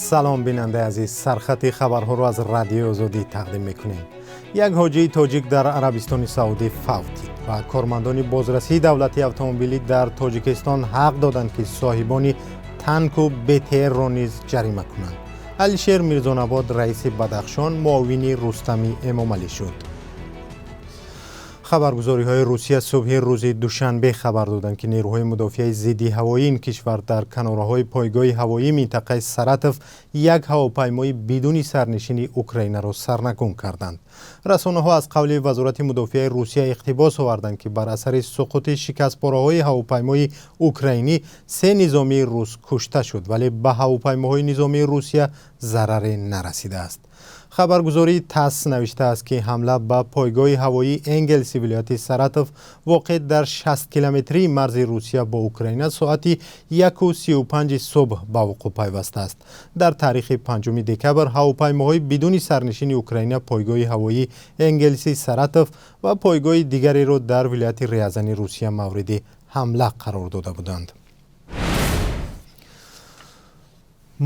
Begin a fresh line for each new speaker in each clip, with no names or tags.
Салом, бинандаи азиз. Сархати хабарҳоро аз Радиои Озодӣ тақдим мекунем. Як ҳоҷии тоҷик дар Арабистони Саудӣ фавтид ва кормандони бозрасии давлатии автомобилӣ дар Тоҷикистон ҳақ доданд, ки соҳибони танку БТРро низ ҷарима кунанд. Алишер Мирзонабод раиси Бадахшон муовини Рустами Эмомалӣ шуд. Хабаргузориҳои Русия субҳи рӯзи душанбе хабар доданд, ки нерӯҳои мудофиаи зидди ҳавоии ин кишвар дар канораҳои пойгоҳи ҳавоии минтақаи Саратов як ҳавопаймои бидуни сарнишини Украинаро сарнагун карданд. Расонаҳо аз қавли Вазорати мудофиаи Русия иқтибос оварданд, ки бар асари суқути шикастпораҳои ҳавопаймои украинӣ се низомии рус кушта шуд, вале ба ҳавопаймоҳои низомии Русия зараре нарасидааст. Хабаргузории ТАСС навиштааст, ки ҳамла ба пойгоҳи ҳавоии Энгелси вилояти Саратов, воқеъ дар 60 километрии марзи Русия бо Украина, соати 1:35 субҳ ба вуқӯъ пайвастааст. Дар таърихи 5 декабр ҳавопаймоҳои бидуни сарнишини Украина пойгоҳи ҳавоии Энгелси Саратов ва пойгоҳи дигареро дар вилояти Рязани Русия мавриди ҳамла қарор дода буданд.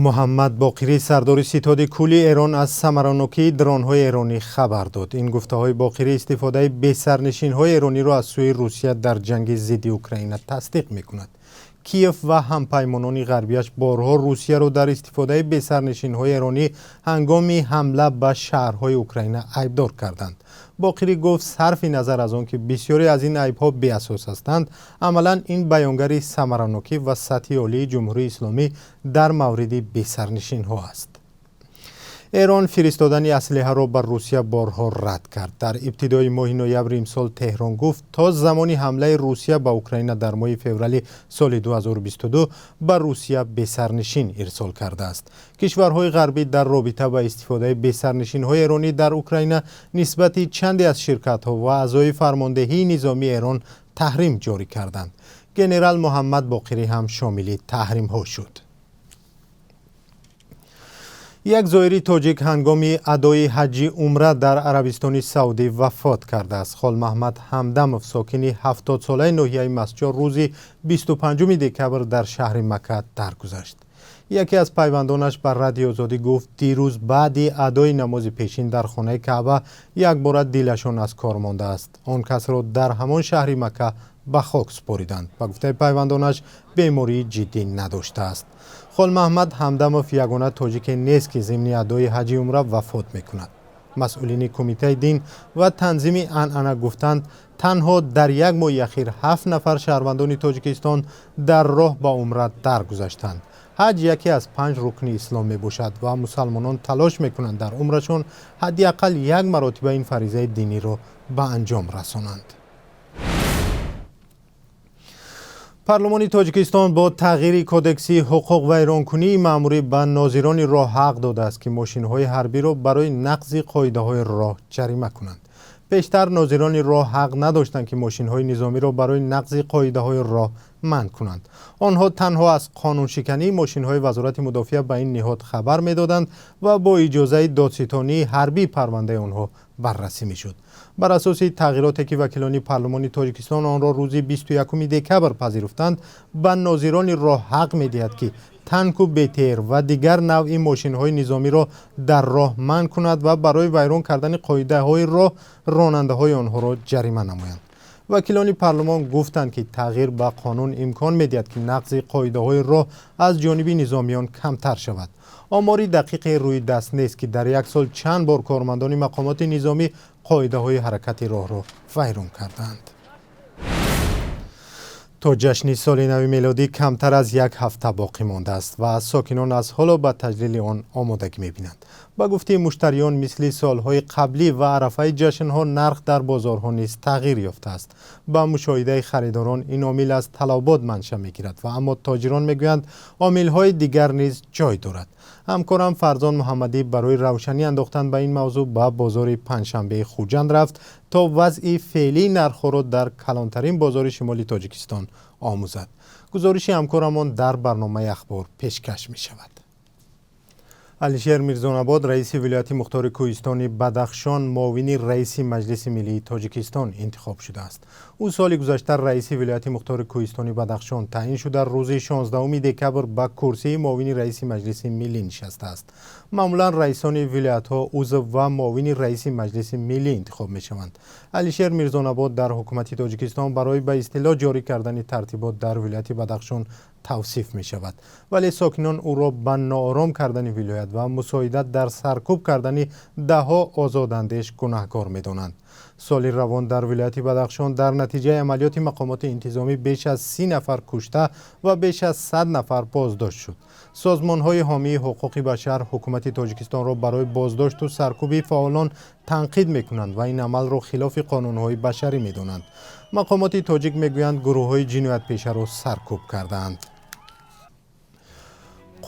Муҳаммад Боқирӣ, сардори ситоди кулли Эрон, аз самаранокии дронҳои эронӣ хабар дод. Ин гуфтаҳои Боқирӣ истифодаи бесарнишинҳои эрониро аз сӯи Русия дар ҷанги зидди Украина тасдиқ мекунад. Киев ва ҳампаймонони ғарбияш борҳо Русияро дар истифодаи бесарнишинҳои эронӣ ҳангоми ҳамла ба шаҳрҳои Украина айбдор карданд. Боқирӣ гуфт, сарфи назар аз он ки бисёре аз ин айбҳо беасос ҳастанд, амалан ин баёнгари самаранокӣ ва сатҳи олии Ҷумҳурии Исломӣ дар мавриди бесарнишинҳо аст. Эрон фиристодани аслиҳаро ба Русия борҳо рад кард. Дар ибтидои моҳи ноябри имсол Теҳрон гуфт, то замони ҳамлаи Русия ба Украина дар моҳи феврали соли 2022 ба Русия бесарнишин ирсол кардааст. Кишварҳои ғарбӣ дар робита ба истифодаи бесарнишинҳои эронӣ дар Украина нисбати чанде аз ширкатҳо ва аъзои фармондеҳии низомии Эрон таҳрим ҷорӣ карданд. Генерал Муҳаммад Боқирӣ ҳам шомили таҳримҳо шуд. Як зоири тоҷик ҳангоми адои ҳаҷҷи умра дар Арабистони Саудӣ вафот кардааст. Холмаҳмад Ҳамдамов, сокини 70-солаи ноҳияи Мастчоҳ, рӯзи 25 декабр дар шаҳри Макка даргузашт. Яке аз пайвандонаш ба Радиои Озодӣ гуфт, дирӯз баъди адои намози пешин дар хонаи Каъба якбора дилашон аз кор мондааст. Он касро дар ҳамон шаҳри Макка ба хок супориданд. Ба гуфтаи пайвандонаш, бемории ҷиддӣ надоштааст. Холмаҳмад Ҳамдамов ягона тоҷике нест, ки зимни адои ҳаҷи умра вафот мекунад. Масъулини Кумитаи дин ва танзими анъана гуфтанд, танҳо дар як моҳи ахир 7 нафар шаҳрвандони Тоҷикистон дар роҳ ба умра даргузаштанд. Ҳаҷ яке аз 5 рукни ислом мебошад ва мусалмонон талош мекунанд дар умрашон ҳадди ақал як маротиба ин фаризаи диниро ба анҷом расонанд. Парлумони Тоҷикистон бо тағйири кодекси ҳуқуқ вайронкунии маъмурӣ ба нозирони роҳ ҳақ додааст, ки мошинҳои ҳарбиро барои нақзи қоидаҳои роҳ ҷарима кунанд. Пештар нозирони роҳ ҳақ надоштанд, ки мошинҳои низомиро барои нақзи қоидаҳои роҳ манъ кунанд. Онҳо танҳо аз қонуншикании мошинҳои Вазорати мудофиа ба ин ниҳод хабар медоданд ва бо иҷозаи додситонии ҳарбӣ парвандаи онҳо баррасӣ мешуд. Бар асоси тағйироте ки вакилони парлумони Тоҷикистон онро рӯзи 21 декабр пазируфтанд, ба нозирони роҳ ҳақ медиҳад, ки танку БТР ва дигар навъи мошинҳои низомиро дар роҳ манъ кунад ва барои вайрон кардани қоидаҳои роҳ ронандаҳои онҳоро ҷарима намоянд. Вакилони парлумон гуфтанд, ки тағйир ба қонун имкон медиҳад, ки нақзи қоидаҳои роҳ аз ҷониби низомиён камтар шавад. Омори дақиқе рӯи даст нест, ки дар як сол чанд бор кормандони мақомоти низомӣ қоидаҳои ҳаракати роҳро вайрон карданд. То ҷашни соли нави мелодӣ камтар аз як ҳафта боқӣ мондааст ва сокинон аз ҳоло ба таҷлили он омодагӣ мебинанд. Ба гуфтаи муштариён, мисли солҳои қаблӣ ва арафаи ҷашнҳо нарх дар бозорҳо низ тағйир ёфтааст. Ба мушоҳидаи харидорон, ин омил аз талабот манша мегирад ва аммо тоҷирон мегӯянд, омилҳои дигар низ ҷой дорад. Ҳамкорам Фарзон Муҳаммадӣ барои равшанӣ андохтан ба ин мавзӯъ ба бозори Панҷшанбеи Хуҷанд рафт, то вазъи феълии нархҳоро дар калонтарин бозори шимоли Тоҷикистон омӯзад. Гузориши ҳамкорамон дар барномаи ахбор пешкаш мешавад. Алишер Мирзонабод, раиси вилояти мухтори кӯҳистони Бадахшон, муовини раиси Маҷлиси миллии Тоҷикистон интихоб шудааст. Ӯ соли гузашта раиси вилояти мухтори кӯҳистони Бадахшон таъин шуда, рӯзи 16 декабр ба курсии муовини раиси Маҷлиси миллӣ нишастааст. Маъмулан раисони вилоятҳо узв ва муовини раиси Маҷлиси миллӣ интихоб мешаванд. Алишер Мирзонабод дар ҳукумати Тоҷикистон барои ба истилоҳ ҷорӣ кардани тартибот дар вилояти Бадахшон тавсиф мешавад, вале сокинон ӯро ба ноором кардани вилоят ва мусоидат дар саркӯб кардани даҳҳо озодандеш гунаҳкор медонанд. Соли равон дар вилояти Бадахшон дар натиҷаи амалиёти мақомоти интизомӣ беш аз 30 нафар кушта ва беш аз 100 нафар боздошт шуд. Созмонҳои ҳомии ҳуқуқи башар ҳукумати Тоҷикистонро барои боздошту саркӯби фаъолон танқид мекунанд ва ин амалро хилофи қонунҳои башарӣ медонанд. Мақомоти тоҷик мегӯянд, гурӯҳҳои ҷиноятпешаро саркӯб кардаанд.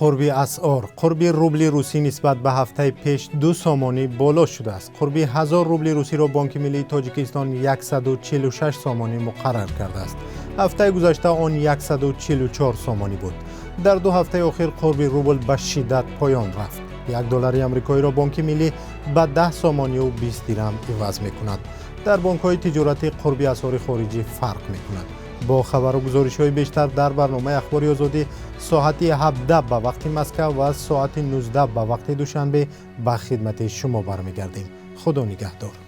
Қурби асъор. Қурби рубли русӣ нисбат ба ҳафтаи пеш 2 сомонӣ боло шудааст. Қурби 1000 рубли русиро Бонки миллии Тоҷикистон 146 сомонӣ муқаррар кардааст. Ҳафтаи гузашта он 144 сомонӣ буд. Дар 2 ҳафтаи охир қурби рубл ба шиддат поён рафт. 1 доллари амрикоиро Бонки миллӣ ба 10 сомонию 20 дирам иваз мекунад. Дар бонкҳои тиҷоратӣ қурби асъори хориҷӣ фарқ мекунад. Бо хабару гузоришҳои бештар дар барномаи Ахбори Озодӣ соати 17 ба вақти Москав ва соати 19 ба вақти Душанбе ба хидмати шумо бармегардем. Худо нигаҳдор.